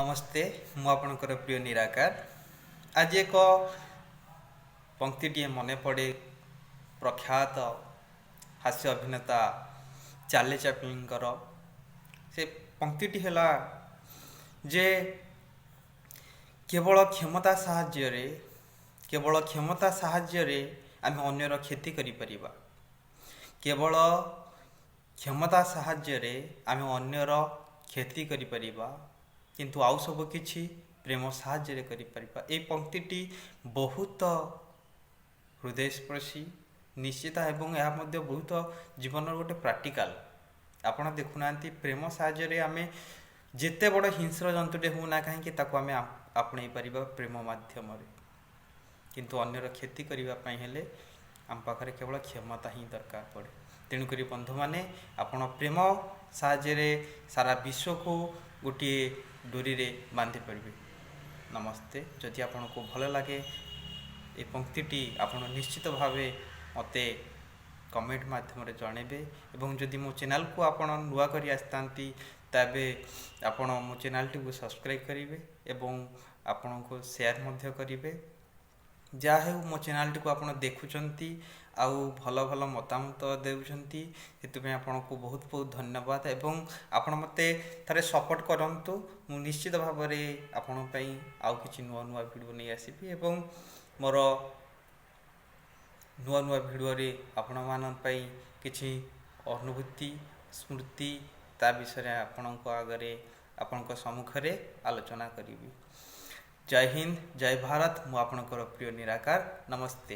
ନମସ୍ତେ, ମୁଁ ଆପଣଙ୍କର ପ୍ରିୟ ନିରାକାର। ଆଜି ଏକ ପଙ୍କ୍ତିଟିଏ ମନେ ପଡ଼େ, ପ୍ରଖ୍ୟାତ ହାସ୍ୟ ଅଭିନେତା ଚାର୍ଲି ଚାପ୍ଲିନଙ୍କର। ସେ ପଙ୍କ୍ତିଟି ହେଲା ଯେ କେବଳ କ୍ଷମତା ସାହାଯ୍ୟରେ, କେବଳ କ୍ଷମତା ସାହାଯ୍ୟରେ ଆମେ ଅନ୍ୟର କ୍ଷତି କରିପାରିବା। କେବଳ କ୍ଷମତା ସାହାଯ୍ୟରେ ଆମେ ଅନ୍ୟର କ୍ଷତି କରିପାରିବା, କିନ୍ତୁ ଆଉ ସବୁ କିଛି ପ୍ରେମ ସାହାଯ୍ୟରେ କରିପାରିବା। ଏଇ ପଙ୍କ୍ତିଟି ବହୁତ ହୃଦୟସ୍ପର୍ଶୀ ନିଶ୍ଚିତ ଏବଂ ଏହା ମଧ୍ୟ ବହୁତ ଜୀବନର ଗୋଟେ ପ୍ରାକ୍ଟିକାଲ। ଆପଣ ଦେଖୁନାହାନ୍ତି, ପ୍ରେମ ସାହାଯ୍ୟରେ ଆମେ ଯେତେ ବଡ଼ ହିଂସ୍ର ଜନ୍ତୁଟେ ହେଉନା କାହିଁକି, ତାକୁ ଆମେ ଆପଣେଇ ପାରିବା ପ୍ରେମ ମାଧ୍ୟମରେ। କିନ୍ତୁ ଅନ୍ୟର କ୍ଷତି କରିବା ପାଇଁ ହେଲେ ଆମ ପାଖରେ କେବଳ କ୍ଷମତା ହିଁ ଦରକାର ପଡ଼େ। ତେଣୁକରି ବନ୍ଧୁମାନେ, ଆପଣ ପ୍ରେମ ସାହାଯ୍ୟରେ ସାରା ବିଶ୍ୱକୁ ଗୋଟିଏ ଡୋରିରେ ବାନ୍ଧି ପାରିବେ। ନମସ୍ତେ। ଯଦି ଆପଣଙ୍କୁ ଭଲ ଲାଗେ ଏ ପଙ୍କ୍ତିଟି, ଆପଣ ନିଶ୍ଚିତ ଭାବେ ମୋତେ କମେଣ୍ଟ ମାଧ୍ୟମରେ ଜଣାଇବେ। ଏବଂ ଯଦି ମୋ ଚ୍ୟାନେଲକୁ ଆପଣ ନୂଆ କରି ଆସିଥାନ୍ତି, ତେବେ ଆପଣ ମୋ ଚ୍ୟାନେଲଟିକୁ ସବସ୍କ୍ରାଇବ୍ କରିବେ ଏବଂ ଆପଣଙ୍କୁ ସେୟାର ମଧ୍ୟ କରିବେ। ଯାହା ହେଉ, ମୋ ଚ୍ୟାନେଲଟିକୁ ଆପଣ ଦେଖୁଛନ୍ତି ଆଉ ଭଲ ଭଲ ମତାମତ ଦେଉଛନ୍ତି, ସେଥିପାଇଁ ଆପଣଙ୍କୁ ବହୁତ ବହୁତ ଧନ୍ୟବାଦ। ଏବଂ ଆପଣ ମୋତେ ଥରେ ସପୋର୍ଟ କରନ୍ତୁ, ମୁଁ ନିଶ୍ଚିତ ଭାବରେ ଆପଣଙ୍କ ପାଇଁ ଆଉ କିଛି ନୂଆ ନୂଆ ଭିଡ଼ିଓ ନେଇ ଆସିବି ଏବଂ ମୋର ନୂଆ ନୂଆ ଭିଡ଼ିଓରେ ଆପଣମାନଙ୍କ ପାଇଁ କିଛି ଅନୁଭୂତି, ସ୍ମୃତି, ତା ବିଷୟରେ ଆପଣଙ୍କ ଆଗରେ, ଆପଣଙ୍କ ସମ୍ମୁଖରେ ଆଲୋଚନା କରିବି। ଜୟ ହିନ୍ଦ, ଜୟ ଭାରତ। ମୁଁ ଆପଣଙ୍କର ପ୍ରିୟ ନିରାକାର। ନମସ୍ତେ।